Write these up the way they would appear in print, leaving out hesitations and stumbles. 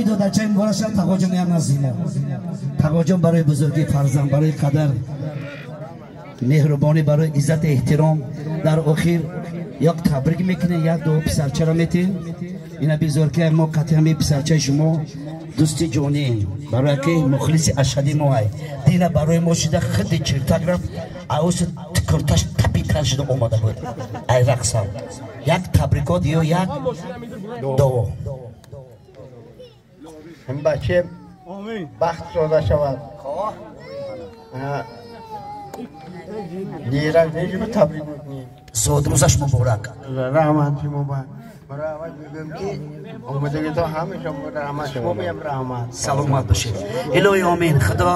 Тӯи додарчаи муборак шавад. Тағоҷон ям назди мо. Тағоҷон барои бузургии фарзанд, барои қадар меҳрубонӣ, барои иззат эҳтиром дар охир як табрик мекунем, як ду писарчаро метем. Ина бизор ки мо қатъи ҳамин писарчаи шумо дӯсти ҷонӣ, барои ки мухлиси ашади мо ай. Дина барои мо шида хиди чиртак рафт, аус курташ тапитар шуда омада буд. Ай рақсам. Як табрикот ё як дуо. Ин бача бахт зода шавад. Нера нежу табрик мекунем. Зодрӯзаш муборак. Раҳмат шумо ба. Барои аввал мегӯям ки омадагитон ҳамеша раҳмат, шумо биям раҳмат. Саломат бошед. Илоҳи омин. Худо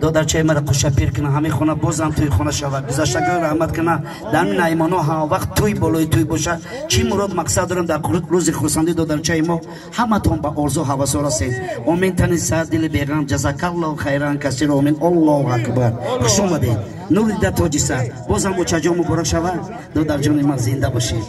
додарчаи маро қуша пир кина, ҳамин хона бозам тӯи хона шавад. Гузаштагон раҳмат кина. Дар ҳамин наймоно ҳама вақт тӯй болои тӯй бошад. Чӣ мурод мақсад дорем дар рӯзи хурсандӣ додарчаи мо ҳаматон ба орзу ҳавасо расед. Омин. Тани саат, дили беғам. Ҷазакаллоҳу хайран касира. Омин. Аллоҳу акбар. Хуш омадед. Нури дида тоҷи сар. Бозам очаҷон муборак шавад. Додарҷони ман зинда бошед.